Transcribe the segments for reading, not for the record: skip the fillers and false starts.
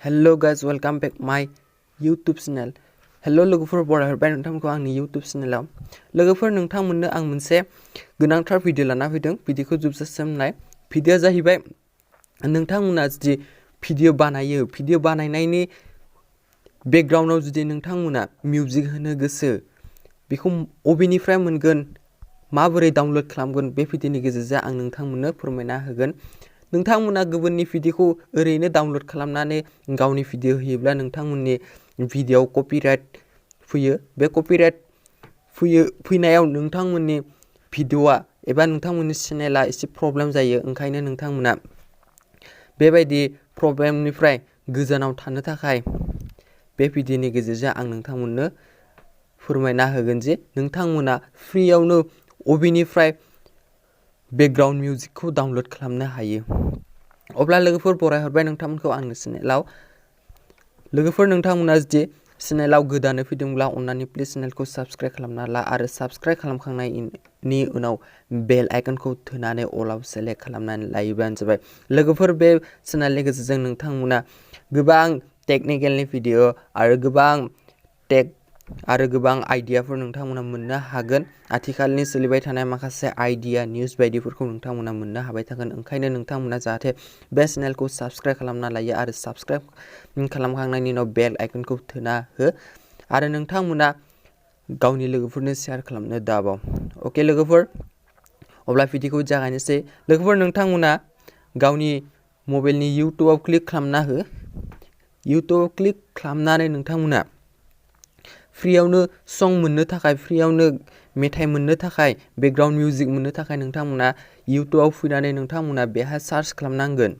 Hello guys, welcome back my YouTube channel. Hello लोगोफोर बरायहरबाय नोंथांमोनखौ आंनि YouTube चेनेलाव। लोगोफोर नोंथांमोननो आं मोनसे गोनांथार भिडिअ लाना फैदों। भिडिअखौ जोबजासिम नाय। भिडिअआ जाहैबाय नोंथांमोना जुदि भिडिअ बानायो, भिडिअ बानायनायनि बेकग्राउन्डआव जुदि नोंथांमोना मिउजिक होनो गोसो, बेखौ अबेनिफ्राय मोनगोन, माबोरै डाउनलोड खालामगोन, बे भिडिअनि गेजेरजों आं नोंथांमोननो फोरमायना होगोन। नोंथांमोना गुबुननि भिडिअखौ ओरैनो डाउनलोड खालामनानै गावनि भिडिअ होयोब्ला नोंथांमोननि भिडिअआव कपिराइट फैयो। बे कपिराइट फैनायाव नोंथांमोननि भिडिअआ एबा नोंथांमोननि चेनेला एसे प्रब्लेम जायो। ओंखायनो नोंथांमोना बेबायदि प्रब्लेमनिफ्राय गोजानाव थानो थाखाय बे भिडिअनि गेजेरजों आं नोंथांमोननो फोरमायना होगोन जे नोंथांमोना फ्रियावनो अबेनिफ्राय बेकग्राउन्ड मिउजिकखौ डाउनलोड खालामनो हायो। अब्ला लोगोफोर बरायहरबाय नोंथांमोनखौ आंनि चेनेलाव। लोगोफोर नोंथांमोना जुदि चेनेलाव गोदानै फैदोंब्ला अन्नानै प्लिज चेनेलखौ साबस्क्राइब खालामना ला आरो साबस्क्राइब खालामखांनायनि उनाव बेल आइकनखौ थुनानै अलाव सेलेक्ट खालामनानै लायोब्लानो जाबाय। लोगोफोर बे चेनेलनि गेजेरजों नोंथांमोना गोबां टेकनिकेलनि भिडिअ आरो गोबां आइडियाफोर नोंथांमोना मोननो हागोन। आथिखालनि सोलिबाय थानाय माखासे आइडिया निउस बायदिफोरखौ नोंथांमोना मोननो हाबाय थागोन। ओंखायनो नोंथांमोना जाहाथे बे चेनेलखौ साबस्क्राइब खालामना लायो आरो साबस्क्राइब खालामखांनायनि उनाव बेल आइकनखौ थुना हो आरो नोंथांमोना गावनि लोगोफोरनो शेयार खालामनो दाबाव। अके लोगोफोर, अब्ला भिडिअखौ जागायनोसै। लोगोफोर नोंथांमोना गावनि मबाइलनि इउटुबाव क्लिक खालामना हो। इउटुबाव क्लिक खालामनानै नोंथांमोना फ्रियावनो सं मोननो थाखाय, फ्रियावनो मेथाइ मोननो थाखाय, बेकग्राउन्ड मिउजिक मोननो थाखाय नोंथांमोना इउटुबाव फैनानै नोंथांमोना बेहाय सार्च खालामनांगोन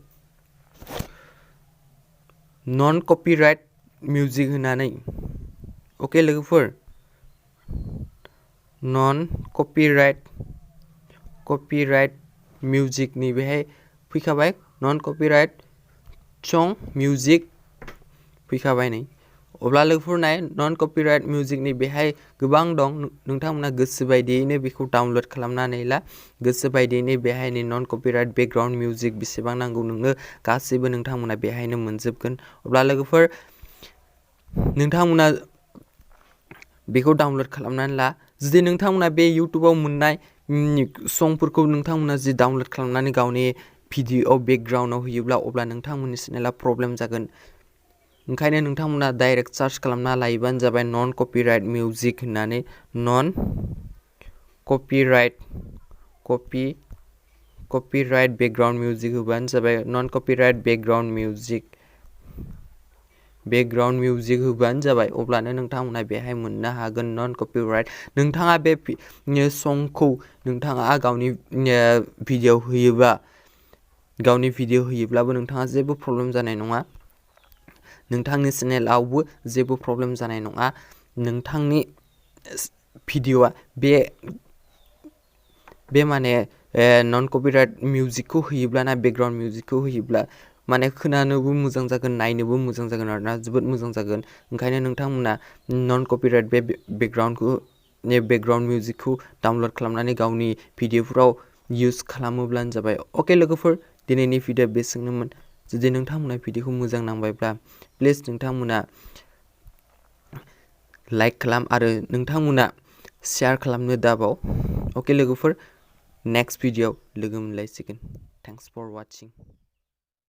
नन कपिराइट मिउजिक होननानै। अके लोगोफोर, नन कपिराइट मिउजिकनि बेहाय फैखाबाय। नन कपिराइट सं मिउजिक फैखाबाय नै। अब्ला लोगोफोर नाय, नन कपिराइट मिउजिकनि बेहाय गोबां दं। नोंथांमोना गोसो बायदियैनो बेखौ डाउनलोड खालामनानै ला। गोसो बायदियैनो बेहायनो नन कपिराइट बेकग्राउन्ड मिउजिक बेसेबां नांगौ नोंनो गासैबो नोंथांमोना बेहायनो मोनजोबगोन। अब्ला लोगोफोर नोंथांमोना बेखौ डाउनलोड खालामनानै ला। जुदि नोंथांमोना बे इउटुबाव मोननाय संफोरखौ नोंथांमोना जुदि डाउनलोड खालामनानै गावनि भिडिअआव बेकग्राउन्डआव होयोब्ला अब्ला नोंथांमोननि चेनेला प्रब्लेम जागोन। ओंखायनो नोंथांमोना डाइरेक्ट सार्च खालामना लायोबानो जाबाय नन कपिराइट मिउजिक होननानै। नन कपिराइट बेकग्राउन्ड मिउजिक होबानो जाबाय। नन कपिराइट बेकग्राउन्ड मिउजिक होबानो जाबाय। अब्लानो नोंथांमोना बेहाय मोननो हागोन नन कपिराइट। नोंथाङा बे संखौ नोंथाङा गावनि भिडिअ होयोब्लाबो नोंथाङा जेबो प्रब्लेम जानाय नङा। नोंथांनि चेनेलावबो जेबो प्रब्लेम जानाय नङा। नोंथांनि भिडिअआ बे माने नन कपिराइट मिउजिकखौ होयोब्लाना बेकग्राउन्ड मिउजिकखौ होयोब्ला माने खोनानोबो मोजां जागोन, नायनोबो मोजां जागोन आरोना, जोबोद मोजां जागोन। ओंखायनो नोंथांमोना नन कपिराइट बेकग्राउन्ड मिउजिकखौ डाउनलोड खालामनानै गावनि भिडिअफोराव इउज खालामोब्लानो जाबाय। अके लोगोफोर, दिनैनि भिडिअ बेसेनोमोन। जुदि नोंथांमोना भिडिअखौ मोजां नांबायब्ला प्लिज नोंथांमोना लाइक खालाम आरो नोंथांमोना शेयार खालामनो दाबाव। अके लोगोफोर, नेक्स्ट भिडिअआव लोगो मोनलायसिगोन। Thanks four वाचिं।